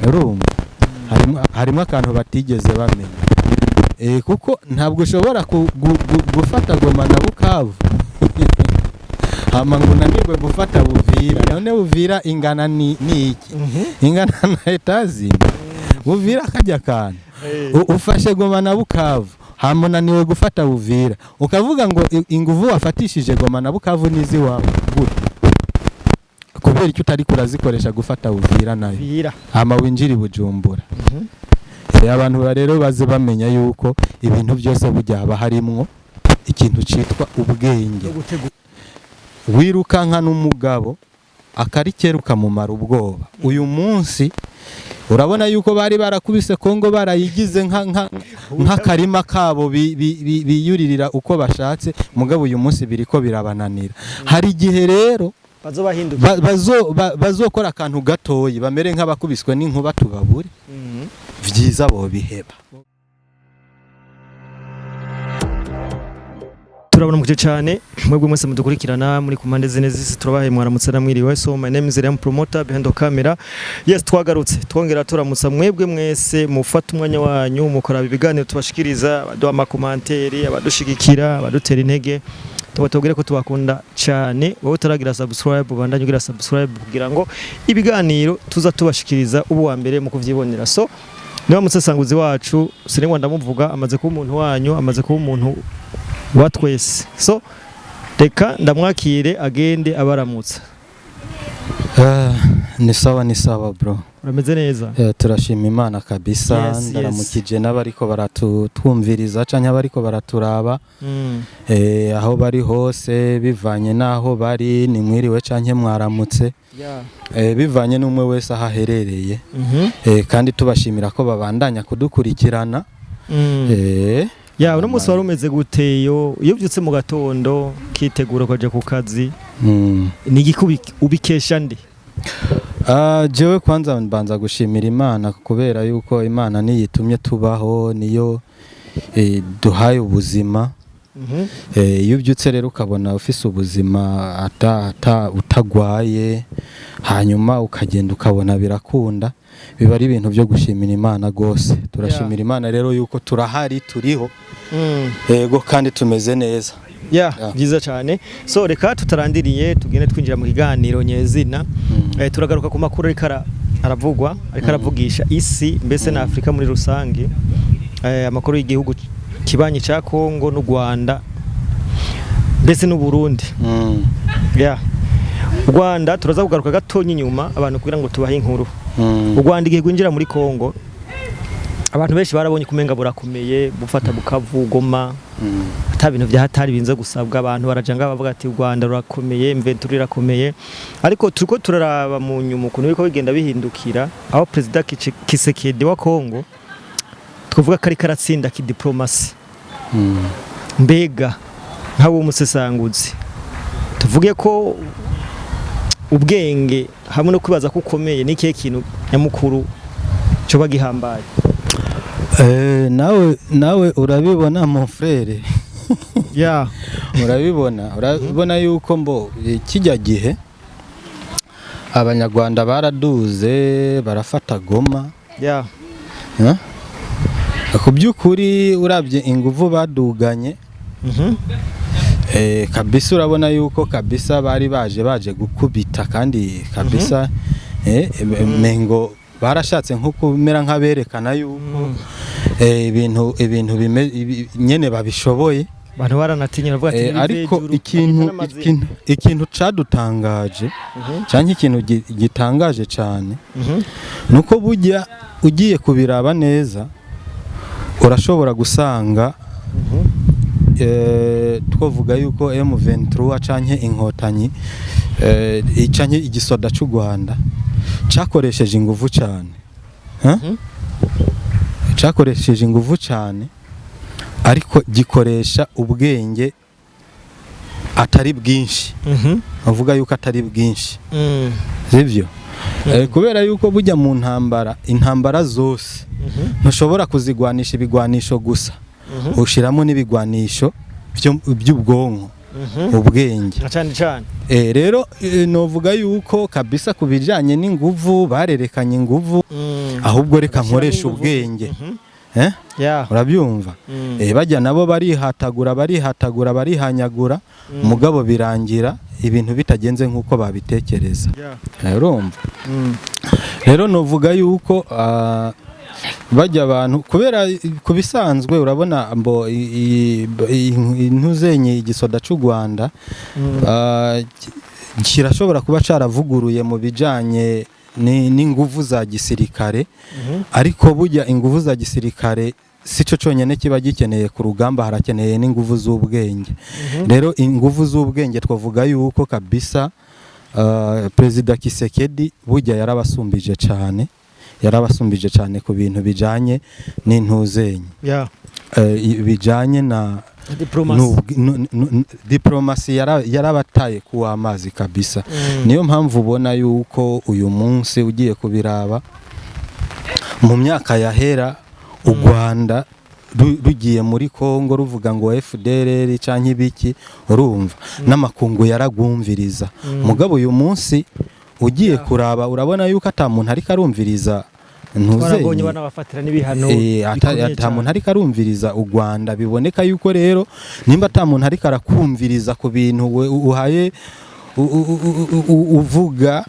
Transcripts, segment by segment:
Urumva harimo akantu batigeze bamenya, kuko ntabwo ushobora gufata Goma na Bukavu hama ngo unanirwe gufata Buvira. None Buvira ingana ni iki? Ingana na Etazini Buvira kajya kantu. Ufashe Goma na Bukavu, hama unaniwe gufata Buvira, ukavuga ngo inguvu wafatishije Goma na Bukavu n'iziwawe gute? Kubera icyo utari kurazikoresha gufata Buvira nayo? Vira. Hama winjira i Bujumbura. Abantu rero baze bamenya yuko ibintu byose burya haba harimwo ikintu citwa ubwenge. No gutegura. Wirukanka n'umugabo akari kera ukamumara ubwoba. Uyu munsi urabona yuko bari barakubise Kongo, barayigize nk'akarima kabo, biyuririra uko bashatse. Mugabo uyu munsi biriko birabananira. Hari igihe rero bazobahinduka. Bazokora akantu gatoyi, bamere nk'abakubiswe n'inkuba, tubabure. Vyiza bobiheba. Turabona mukije cyane mwebwe mwese mudukurikirana muri ku mpande zine z'isi. Turabahaye mwaramutse namwiriwe. So my name is Liam Promoter behind the camera. Yes, twagarutse twongera turamutsa mwebwe mwese mufata umwanya wanyu mukora ibiganiro tubashikiriza, abaduha ama commentaires, abadushigikira, abadutera intege. Tuba tubwire ko tubakunda cyane. Wowe utaragira subscribe, ubandanye ugira subscribe kugira ngo ibiganiro tuza tubashikiriza ubu wa mbere mu kuvyibonera. So niba musesanguzi wacu sinigwa ndamuvuga, amaze kuba umuntu wanyu, amaze kuba umuntu wa twese. So reka ndamwakire agende abaramutsa. Ni sawa, ni sawa bro. Urameze neza? Turashima Imana kabisa. Ndaramukije n'abariko baratutwumviriza canke abariko baraturaba, aho bari hose, bivanye n'aho bari, ni mwiriwe canke mwaramutse, bivanye n'umwe wese aho aherereye. Kandi tubashimira ko babandanya kudukurikirana. Ya, uno munsi wari umeze gute? Iyo ubyutse mu gatondo kitegura ukaja ku kazi, ni igiki ubikesha nde? Ah, jewe kwanza mbanza gushimira Imana, kubera yuko Imana niyo itumye tubaho, niyo duhaye ubuzima. Iyo ubyutse rero ukabona ufise ubuzima, ata utagwaye, hanyuma ukagenda ukabona birakunda, biba ari ibintu byo gushimira Imana rwose. Turashimira Imana rero yuko turahari, turiho. Yego, kandi tumeze neza. Byiza cyane. So reka tutarandiriye tugende twinjira mu kiganiro nyezina. Turagaruka ku makuru ariko aravugwa, ariko aravugisha isi mbese na Afurika muri rusange. Amakuru y'igihugu kibanyi ca Kongo n'u Rwanda mbese n'u Burundi. Ya, u Rwanda turaza kugaruka gatonya inyuma abantu kugira ngo tubahe inkuru. U Rwanda igihe gwinjira muri Kongo, abantu benshi barabonye kumenga burakomeye, bufata Bukavu, Goma, ata bintu vya hatari binze gusabwa. Abantu baraja ngaho bavuga ati u Rwanda rurakomeye, M23 irakomeye. Ariko turiko turaraba mu nyuma ukuntu biriko bigenda bihindukira, aho Perezida Kisekedi wa Kongo twavuga ko ariko aratsinda kidiplomasi. Mbega nk'abo umusesanguzi, tuvuge ko ubwenge hamwe no kwibaza ko ukomeye ni ikihe kintu nyamukuru coba gihambaye? Nawe urabibona mon frère. Urabibona yuko mbo kijya gihe Abanyarwanda baraduze barafata Goma. Eh? Ku by'ukuri urabye inguvu baduganye, kabisa urabona yuko kabisa bari baje gukubita, kandi kabisa mengo barashatse nko kumera nk'aberekana yuko ibintu nyene babishoboye. Abantu baranatinya bavuga ati Ariko "Nibivejuru, ikintu bagita n'amazina." ikintu cadutangaje canke ikintu gitangaje cane nuko burya ugiye kubiraba neza urashobora gusanga twavuga yuko M23 canke Inkotanyi, canke igisoda c'u Rwanda cakoresheje inguvu cane. Huh? Cakoresheje inguvu cane, ariko gikoresha ubwenge atari bwinshi. Avuga yuko atari bwinshi, sivyo? Kubera yuko burya mu ntambara, intambara zose ntushobora kuzigwanisha ibigwanisho gusa, ushiramo n'ibigwanisho by'ubwonko. Ubwenge. Na cyane cyane. Rero novuga yuko kabisa ku bijanye n'inguvu barerekanye inguvu, ahubwo reka Bashyiramo nkoresha inguvu. ubwenge. Eh? Urabyumva? Bajya nabo barihatagura, barihatagura, barihanyagura, mugabo birangira ibintu bitagenze nk'uko babitekereza. Urumva? Rero novuga yuko bajya abantu kubera ku bisanzwe urabona mbo intuzenye igisoda c'u Rwanda kirashobora kuba caravuguruye mu bijanye n'inguvu za gisirikare, ariko burya inguvu za gisirikare sico cyonyine kiba gikeneye ku rugamba, harakeneye n'inguvu z'ubwenge. Rero inguvu z'ubwenge twavuga yuko kabisa Perezida Tshisekedi burya yarabasumbije cyane, yarabasumbije cyane ku bintu bijanye n'intuzenye, bijanye na diplomasi. Diplomasi yarabataye ku amazi kabisa. Niyo mpamvu ubona yuko uyu munsi ugiye kubiraba mu myaka yahera, u Rwanda rugiye muri Kongo ruvuga ngo FDLR canke ibiki, urumva n'amakungu yaragumviriza. Mugabo uyu munsi ugiye kuraba urabona yuko ata muntu ariko arumviriza twarabonye ntuzenye banabafatira n'ibihano bikomeye ata muntu cyane. ariko arumviriza u Rwanda. Biboneka yuko rero nimba ata muntu ariko arakumviriza ku bintu we uhaye uvuga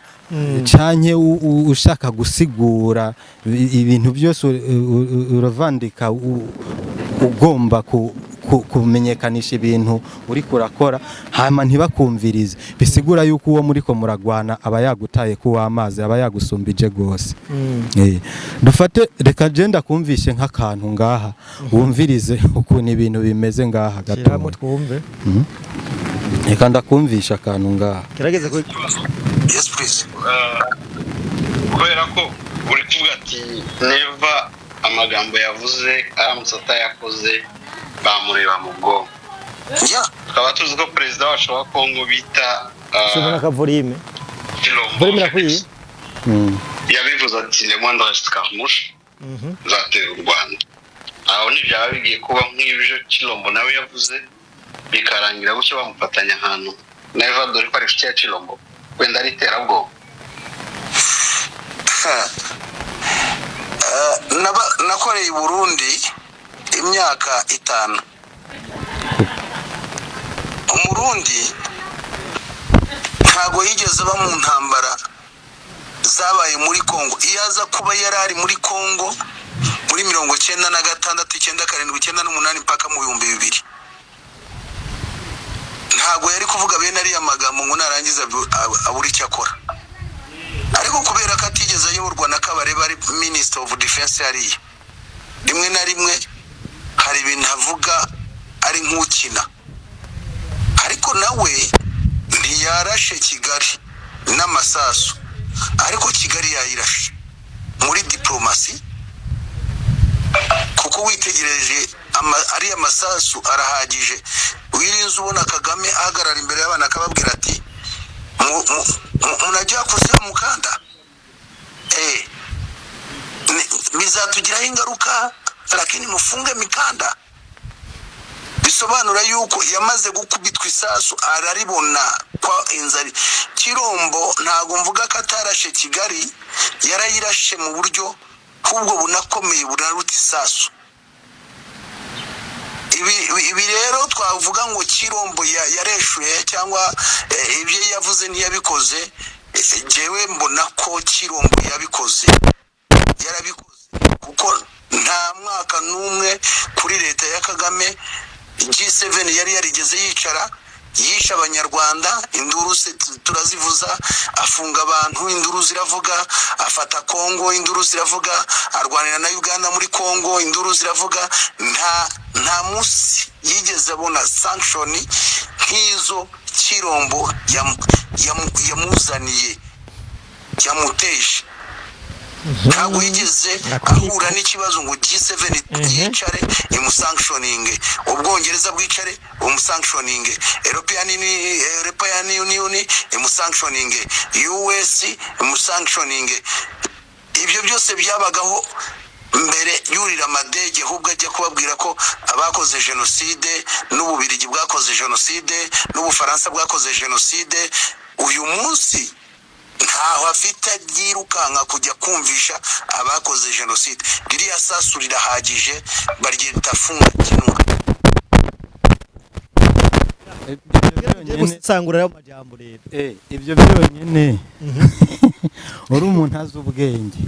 canke ushaka gusigura ibintu byose uravandika ugomba kumenyekanisha ibintu uriko urakora, hama ntibakumvirize, bisigura yuko uwo muriko muragwana aba yagutaye ku w'amazi, aba yagusumbije gose. Dufate reka je ndakumvishe nk'akantu ngaha, wumvirize ukuntu ibintu bimeze ngaha Shyiramo gatoya. twumve. Reka ndakumvisha akantu ngaha. Gerageza ku Yes, please. Kubera ko uri kuvuga ati Neva amagambo yavuze aramutse atayakoze bamureba mu bwonko, tukaba tuzi ko perezida wacu wa Kongo bita Shobora ka volume. Tshilombo Volume irakwiye. Yabivuze ati le moindre escarmouche zatera u Rwanda. Aho ntibyaba bigiye kuba nk'ibyo Tshilombo nawe yavuze, bikarangira gutyo bamufatanya ahantu Neva, dore ko ari inshuti ya Tshilombo, wenda ari iterabwoba? Nakoreye i Burundi imyaka 5. Umurundi ntago yigeze aba mu ntambara zabaye muri Kongo. Iyo aza kuba yari ari muri Kongo muri 96, 97, 98 mpaka mu 2000, ntago yari kuvuga bene ariya magambo ngo narangiza abure icyo akora. Ariko kubera ko atigeze ayoborwa na Kabarebe ari Minister of Defense hariya, rimwe na rimwe hari ibintu avuga ari nk'ukina. Ariko nawe ntiyarashe Kigali n'amasasu, ariko Kigali yayirashe muri diplomasi, kuko witegereje ariya masasu arahagije. Wirinze ubona Kagame ahagarara imbere y'abana akababwira ati "Mnajua kuziba mukanda, bizatugiraho ingaruka, lakini mufunge mikanda." Bisobanura yuko yamaze gukubitwa isasu araribona kwa inzara. Tshilombo ntago mvuga ko atarashe Kigali, yarayirashe mu buryo ahubwo bunakomeye bunaruta isasu. Ibi rero twavuga ngo Tshilombo yareshuye cyangwa ibyo yavuze ntiyabikoze, jewe mbona ko Tshilombo yabikoze, yarabikoze, kuko nta mwaka n'umwe kuri leta ya Kagame G7 yari yarigeze yicara. Yishe Abanyarwanda, induru se turazivuza, afunga abantu, induru ziravuga, afata Kongo, induru ziravuga, arwanira na Uganda muri Kongo, induru ziravuga. Nta munsi yigeze abona sanction nk'izo Tshilombo yamuzaniye, yamuteje. Ntabwo yigeze ahura n'ikibazo ngo G7 yicare imusanctioninge, Ubwongereza bwicare bumusanctioninge, European Union imusanctioninge, US imusanctioninge. Ibyo byose byabagaho. Mbere yurira amadege, ahubwo ajya kubabwira ko abakoze jenoside, n'Ububirigi bwakoze jenoside, n'Ubufaransa bwakoze jenoside. Uyu munsi ntaho afite yirukanka kujya kumvisha abakoze jenoside. Ririya sasu rirahagije, baryita funga kinwa. Ibyo byonyine Gusangura ayo majambo rero. Ibyo byonyine, uri umuntu azi ubwenge,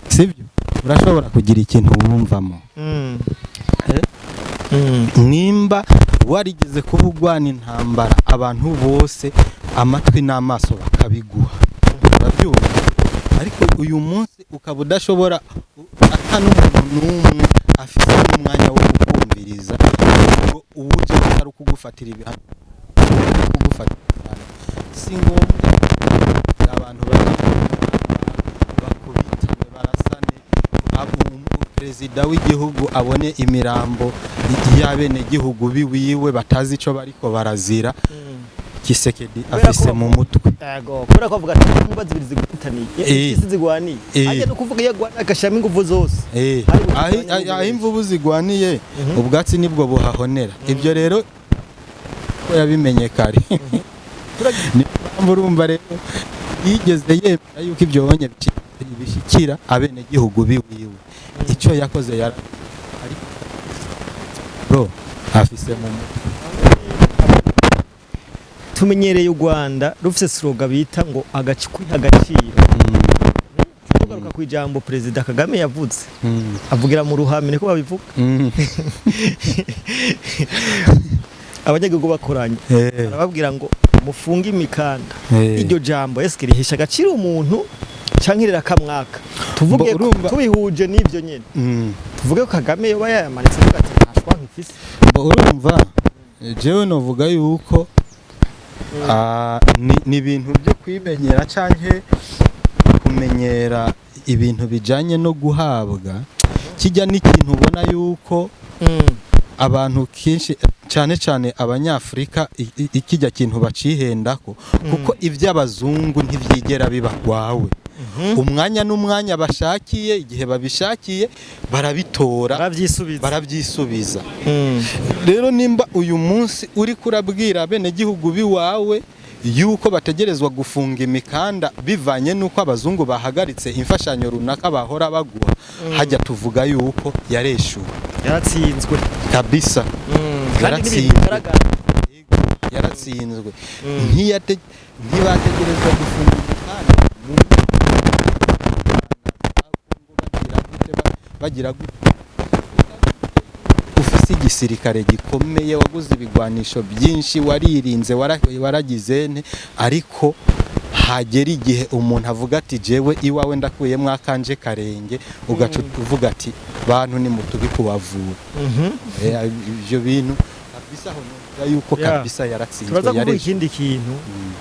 sibyo? Urashobora kugira ikintu wumvamo. Nimba warigeze kuba urwana intambara, abantu bose amatwi n'amaso bakabiguha, urabyumva? Ariko uyu munsi ukaba udashobora, ata n'umuntu n'umwe afite n'umwanya wo kukumviriza, ubwo uwuje ari ukugufatira ibihano, kugufatira ibihano. Si ngombwa abantu bajya bakubitane, barasane, perezida w'igihugu abone imirambo y'abenegihugu biwiwe batazi ico bariko barazira. Tshisekedi Kubera ko afise mu mutwe. Yego, kubera ko avuga ati imva zibiri zigutaniye, isi zigwaniye. Ajya no kuvuga iyo agwana agashiramo ingufu zose. Hari gutanya. Aho imvubu zigwaniye, ubwatsi nibwo buhahonera. Ibyo rero ko yabimenye kare, niyo mpamvu urumva rero yigeze yemera yuko ibyo bonye bishikira abenegihugu biwiwe. Icyo yakoze yara, ariko bro afise mu mutwe. Tumenyereye u Rwanda rufise slogan bita ngo kwiha agaciro. Tugaruka ku ijambo Perezida Kagame yavuze, avugira mu ruhame, niko babivuga, abanyagihugu bakoranye, arababwira ngo mufunge imikanda. Iryo jambo eske rihesha agaciro umuntu canke rirakamwaka? Tuvuge Mbo ko tubihuje n'ivyo nyene, tuvuge ko Kagame yoba yayamanitse avuga ati nta shwanka ifise. Mbo urumva, jewe novuga yuko ni ibintu byo kwimenyera canke kumenyera ibintu bijanye no guhabwa. Kijya n'ikintu ubona yuko abantu kenshi, cyane cyane Abanyafurika, ikijya kintu bacihendako, kuko iby'abazungu ntibyigera biba gwawe. Umwanya n'umwanya bashakiye, igihe babishakiye barabitora. Baravyisubiza. Barabyisubiza. Rero nimba uyu munsi uri kurabwira abenegihugu biwawe yuko bategerezwa gufunga imikanda bivanye n'uko abazungu bahagaritse imfashanyo runaka bahora baguha, hajya tuvuga yuko yareshuwe. Yaratsinzwe. Kabisa. Kandi n'ibintu Yaratsinzwe. bigaragara. Yaratsinzwe. Ntibategerezwa gufunga imikanda mu bagira gute? Ufise igisirikare gikomeye, waguze ibigwanisho byinshi, waririnze, waragize nte, ariko hagera igihe umuntu avuga ati jewe iwawe ndakuyemo akanje karenge, ugaca uvuga ati bantu nimutubi kubavura. Ibyo bintu kabisa aho novuga yuko kabisa yaratsinzwe. Turaza kuvuga Yareshe. ikindi kintu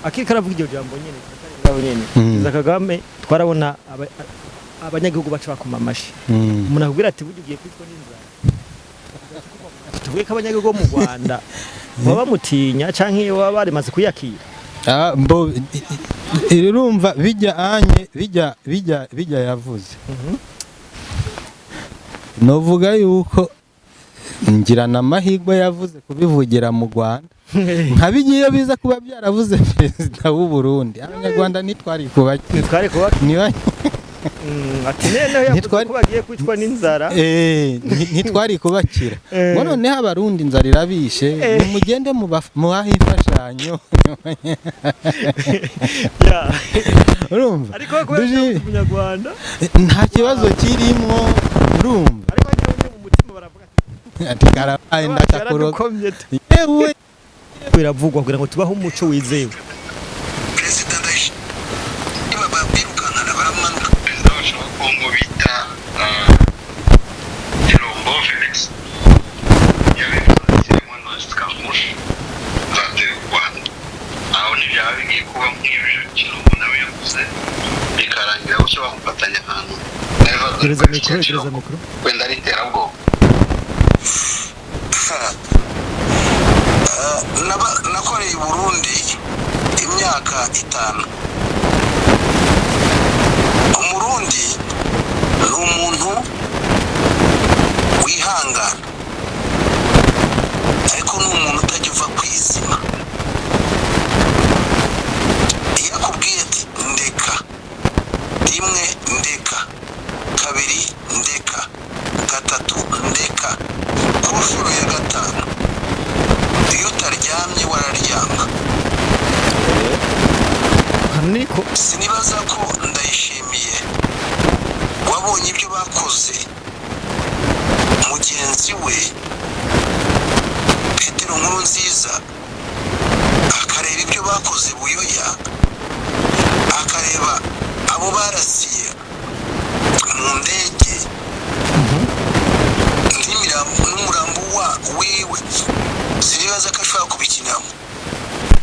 akiri karavuga iryo jambo nyene, turacyari ngaho nyene. Perezida Kagame twarabona abanyagihugu baca bakoma amashi. Umuntu akubwira ati burya ugiye kwicwa n'inzara, tuvuge ko abanyagihugu bo mu Rwanda baba bamutinya canke baba barimaze kuyakira? Mbo urumva bijya anye bijya yavuze, novuga yuko ngirana amahirwe yavuze kubivugira mu Rwanda, nka bigiye biza kuba byaravuze perezida w'u Burundi, Abanyarwanda ntitwari kubakira. Ntitwari kuba Niba Ati noneho yavuze ko bagiye kwicwa n'inzara. Ntitwari kubakira. Ngo noneho Abarundi inzara irabishe, nimugende mubahe imfashanyo. Urumva? Ariko kubera ko umunyarwanda Nta kibazo kirimwo, urumva? Ariko hagiye mu mutima baravuga ati Ati karabaye, ndacakuroga. Yaradukomye. Yewe. Biravugwa kugira ngo tubaho umuco wizewe. Perezida Ndayishimiye birukankana baramanuka. Perezida wacu wa Kongo bita Tshilombo Felix yabivuze ati moindre escarmouche, nzatera u Rwanda. Aho ntibyaba bigiye kuba nk'ibyo Tshilombo nawe yavuze, bikarangira gutyo bamufatanya ahantu? Gereza mikoro, gereza mikoro. Wenda ari iterabwoba. Nakoreye i Burundi imyaka 5. Umurundi ni umuntu Kabiri ndeka, gatatu ndeka, ku nshuro ya gatanu iyo utaryamye wararyama. Niko. Sinibaza ko Ndayishimiye wabonye ibyo bakoze mugenzi we Petero Nkurunziza, akareba ibyo bakoze Buyoya, akareba abo barasiye mu ndege n'umurambo wa wiwe, sinibaza ko ashobora kubikinamo.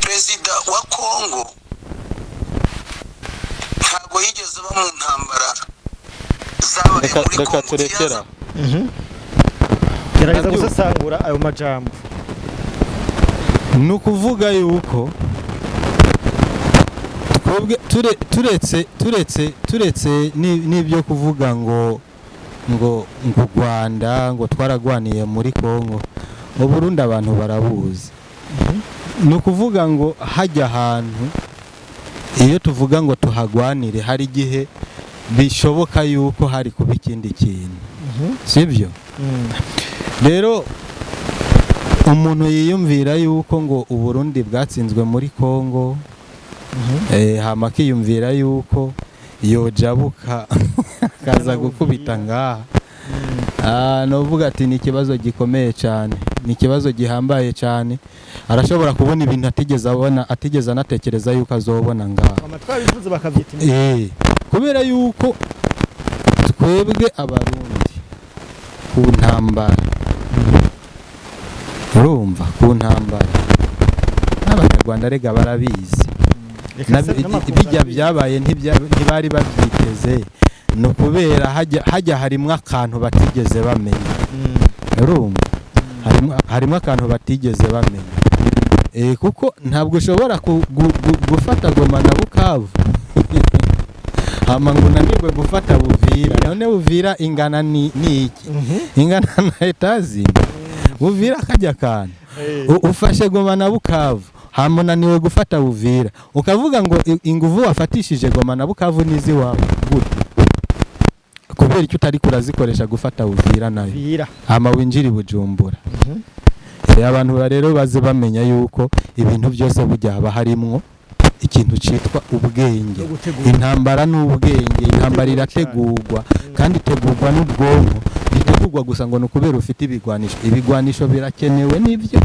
Perezida wa Kongo ntabwo yigeze aba mu ntambara zabaye Reka muri reka Kongo. Turekera. Gerageza Ndabyumva. gusesangura ayo majambo. Ni ukuvuga yuko twebwe turetse n'ibyo kuvuga ngo u Rwanda ngo twaragwaniye muri Kongo, mu Burundi abantu barabuzi. Ni ukuvuga ngo hajya ahantu iyo tuvuga ngo tuhagwanire, hari igihe bishoboka yuko hari kuba ikindi kintu, sibyo? Rero umuntu yiyumvira yuko ngo Uburundi bwatsinzwe muri Kongo, hama akiyumvira yuko yojabuka akaza gukubita ngaha. Novuga ati ni ikibazo gikomeye cyane, ni ikibazo gihambaye cyane. Arashobora kubona ibintu atigeze abona, atigeze anatekereza yuko azobona ngaha. Twabivuze bakabyita Kubera yuko twebwe Abarundi ku ntambara, urumva, ku ntambara n'Abanyarwanda rega barabizi. Bijya byabaye ntibari babyiteze, ni ukubera hajya harimwo akantu batigeze bamenya. Urumva, harimo akantu batigeze bamenya. Kuko ntabwo ushobora gufata Goma na Bukavu hama ngo unanirwe gufata Buvira. None Buvira ingana ni iki? Ingana na etazi Buvira kajya kantu. Ufashe Goma na Bukavu, hama unaniwe gufata Buvira, ukavuga ngo inguvu wafatishije Goma na Bukavu n'iziwawe gute? Kubera icyo utari kurazikoresha gufata Buvira nayo, hama winjire i Bujumbura. Abantu rero baze bamenya yuko ibintu byose burya haba harimwo ikintu citwa ubwenge. No gutegura. Intambara ni ubwenge, intambara irategurwa kandi itegurwa n'ubwonko, ntitegurwa gusa ngo ni ukubera ufite ibigwanisho. Ibigwanisho birakenewe nibyo,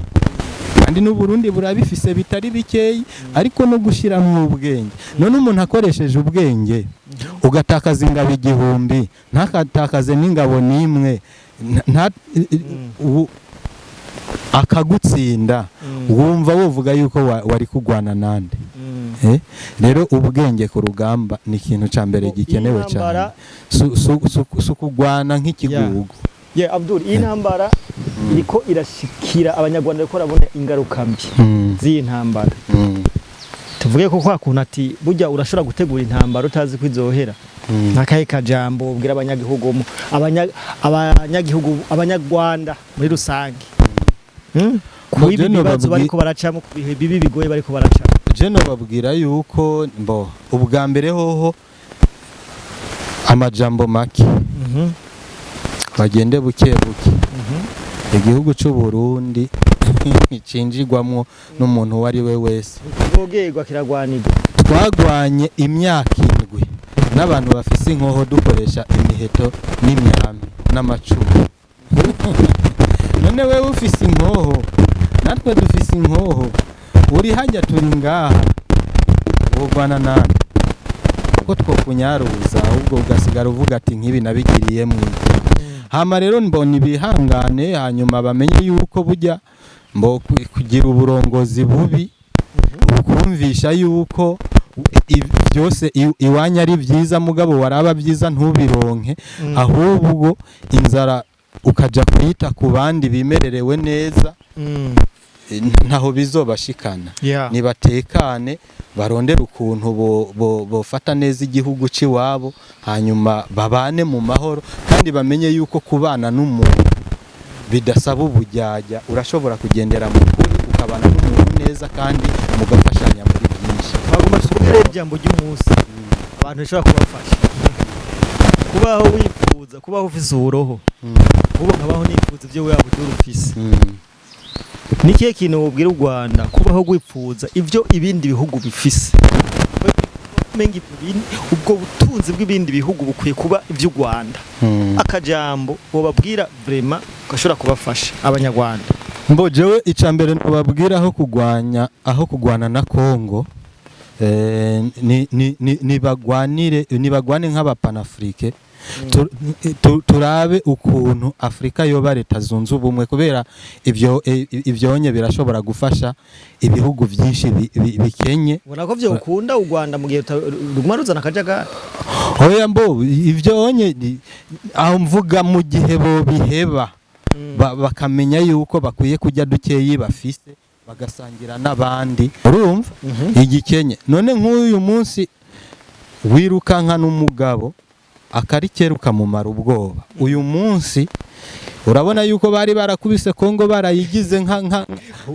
kandi n'Uburundi burabifise bitari bikeyi, ariko no gushyiramo ubwenge. None umuntu akoresheje ubwenge, ugatakaza ingabo 1000, ntakatakaze n'ingabo n'imwe, akagutsinda, wumva wovuga yuko wari kugwana nande? Rero ubwenge ku rugamba ni ikintu ca mbere gikenewe cyane, si ukugwana nk'ikigugu. Yeah, Abdul, iyi ntambara iriko irashikira Abanyarwanda, bariko barabona ingaruka mbi z'iyi ntambara. Tuvuge ko kwa kuntu ati burya urashobora gutegura intambara utazi ko izohera. Nakahe kajambo ubwira abanyagihugu abanyagihugu, Abanyarwanda muri rusange, Ku ibi Jeno bibazo bariko baracamo, ku bihe bibi bigoye bariko baracamo? Jeno babwira yuko mbo ubwa mbere hoho amajambo make, bagende buke buke. Igihugu c'u Burundi nticinjirwamwo n'umuntu uwo ari we wese. Kivogerwa, kiragwanirwa. Twagwanye imyaka 7 n'abantu bafise inkoho, dukoresha imiheto n'imyambi n'amacumu. None wewe ufise inkoho, natwe dufise inkoho, uri hajya turi ngaha, wogwana nande? Ko twokunyaruza ahubwo ugasigara uvuga ati nk'ibi nabigiriye mwiki. Hama rero mbona ibihangane, hanyuma bamenye yuko burya mbo kugira uburongozi bubi bukumvisha yuko byose iwanyu ari byiza, mugabo waraba byiza ntubironke, ahubwo inzara ukaja kuyita ku bandi bimererewe neza, ntaho bizobashikana. Nibatekane, barondere ukuntu bofata neza igihugu c'iwabo, hanyuma babane mu mahoro, kandi bamenye yuko kubana n'umuntu bidasaba ubujyajya. Urashobora kugendera mu kuri ukabana n'umuntu neza kandi mugafashanya muri byinshi. Twagomba tuvuge rero ijambo ry'umunsi abantu bashobora kubafasha. Kubaho wifuza, kubaho ufise uburoho, ubu nkabaho nifuza ibyo wewe Abdul ufise. Ni kihe kintu wobwira u Rwanda, kubaho wifuza ibyo ibindi bihugu bifise? Umenga ibyo ubwo butunzi bw'ibindi bihugu bukwiye kuba iby'u Rwanda. Akajambo wobabwira vraiment gashobora kubafasha abanyarwanda? Mbo jewe icya mbere nobabwira, aho kugwana na Kongo, ni nibagwane nk'abapanafrique. Turabe ukuntu Afurika yoba leta zunze ubumwe, kubera ibyo ivyonye birashobora gufasha ibihugu byinshi bikenye. Ubona ko vyokunda u Rwanda mu gihe ruguma ruzana akajagari? Oya, mbo ivyonye aho mvuga mu gihe bobiheba, bakamenya yuko bakwiye kurya dukeyi bafise bagasangira n'abandi, urumva, igikenye. None nk'uyu munsi wirukanka n'umugabo akarikera ukamumara ubwoba. Uyu munsi urabona yuko bari barakubise Kongo, barayigize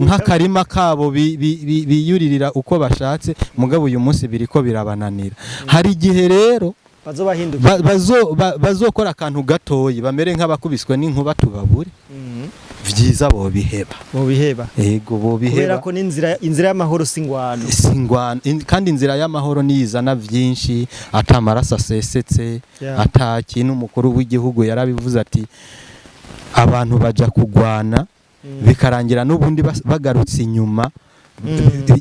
nk'akarima kabo biyuririra uko bashatse. Mugabo uyu munsi biriko birabananira. Hari igihe rero bazobahinduka. Bazokora akantu gatoyi bamere nk'abakubiswe n'inkuba, tubabure. Vyiza bobiheba. Mu biheba. Ego. Kubera Bobiheba. ko n'inzira, inzira y'amahoro si ingwano. Si ingwano. Kandi inzira y'amahoro niyizana vyinshi ata maraso asesetse. Ata kintu. Umukuru w'igihugu yarabivuze ati abantu baja kugwana bikarangira n'ubundi bagarutse inyuma,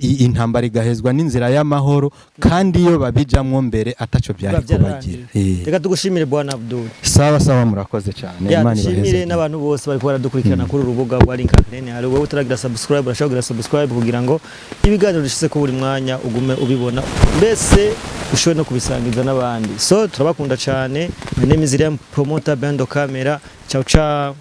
intambara igahezwa n'inzira y'amahoro, kandi iyo babijamwo mbere ataco byari Biba kubagira. byararangiye. Reka tugushimire, bwana Abdul. Sawa sawa, murakoze cyane. Ya, Imana dushimire ibaheze. n'abantu bose bariko baradukurikirana kuri uru rubuga rwa Link Academy. Hari wowe utaragira subscribe, urashobora kugira subscribe kugira ngo ibiganiro dushize ko buri mwanya ugume ubibona, mbese ushobore no kubisangiza n'abandi. So turabakunda cyane. My name is Liam Promoter Bendo Camera. Ciao ciao.